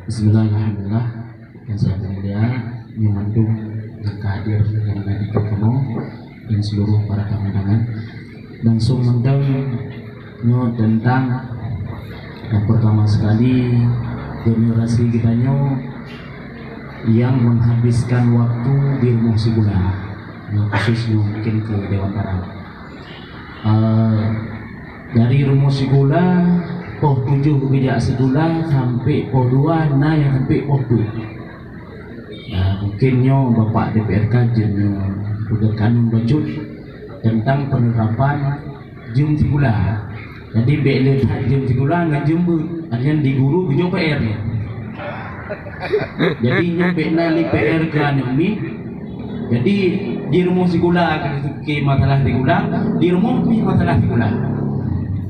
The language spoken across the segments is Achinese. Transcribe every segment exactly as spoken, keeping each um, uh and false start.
Bismillahirrahmanirrahim. Yang saya mulia, nyoe mandum nyang ka hadir, nyang na di kamoe, dan seluruh para tamu undangan. Langsung mantong nyoe tentang yang pertama sekali, generasi kita nyoe yang menghabiskan waktu di rumoh sikula. Nyoe khusus nyoe mungkin keu Dewan Tara. Eh, dari rumoh sikula, poh tujoh geujak sikula sampai poh dua, na nyang sampai poh peuet. Nah, mungkin nyoe Bapak D P R K jeuet nyoe peugah kanun bacut tentang penerapan jeuem sikula. Jadi, bèk le that jeuem sikula ngon jeuem beuet, artinya di guru geujok P R. Jadi, nyoe bèk na lé P R keu aneuk miet. Jadi, di rumoh sikula ka ke masalah sikula, di rumoh pih masalah sikula.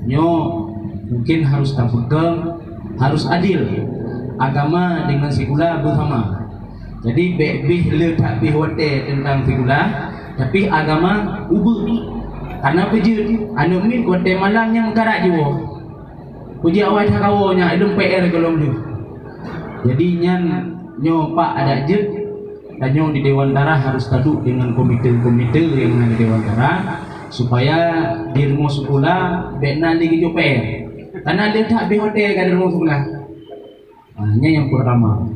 Nyoe mungkin harus tapeugah, harus adil. Agama dengan sikula bersama. Jadi, bèk bih le that bih watèe tentang sikula, tapi agama ubeuek. Karena peue jeuet, aneuk miet watèe malam nyan meukarat jiwoe. Peue jeuet awai that kawoe nyan, ilôn P R gohlom lheueh. Jadi, nyan nyoe Pak adak jeuet, tanyoe di Dewan Tara harus taduek dengan komite-komite nyang na di Dewan Tara, supaya di rumoh sikula bèk na lé geujok P R. Karena le that bih watèe ka di rumoh sikula. Ah, nyan nyang pertama.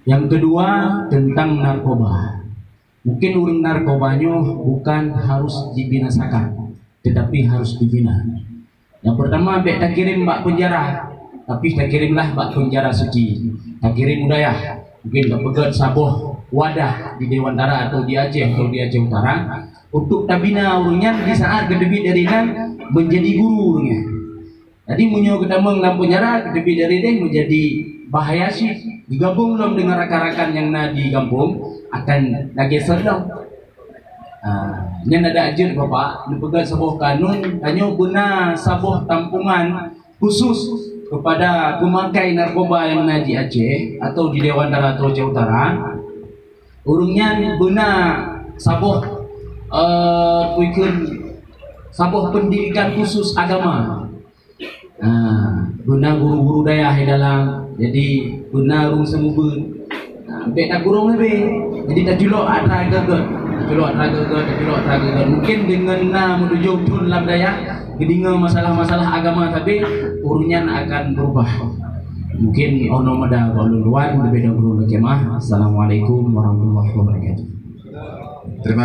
Yang kedua, tentang narkoba. Mungkin ureueng narkoba nyoe bukan harus dibinasakan, tetapi harus dibina. Yang pertama, bèk takirém bak penjara, tapi takirémlah bak penjara suci. Takirém u dayah, mungkin tapeugèt saboh wadah di Dewan Tara atau di Aceh atau di Aceh Utara untuk tabina ureueng nyan di saat geuteubiet dari nan menjadi guru ureueng nyan. Jadi, meunyoe geutamong lam penjara, teubiet dari deh menjadi bahaya cit. Digabung lom dengan rakan-rakan nyang na di gampông, akan lagèe serdam. Ah, nyan adak jeuet Bapak, neupeugah saboh kanun, tanyoe beuna saboh tampungan khusus kepada pemakai narkoba nyang na di Aceh atau di Dewan Tara atau Aceh Utara. Ureueng nyan beuna saboh, eh, kuikun saboh pendidikan khusus agama. Ha, beuna guru-guru dayah di dalam. Jadi, beuna ureueng seumeubeuet. Ha, bèk takurong leubeh. Jadi, taculok atra geuh-geuh. Taculok atra geuh-geuh, taculok atra geuh-geuh. Mungkin deungon na meutujôh thôn lam dayah, geudeungoe masalah-masalah agama, tapi ureueng nyan akan beurubah. Mungkin 'oh noe meuda bak ulôn luwan, leubeh dahulu lôn ceumah. Assalamualaikum warahmatullahi wabarakatuh. Terima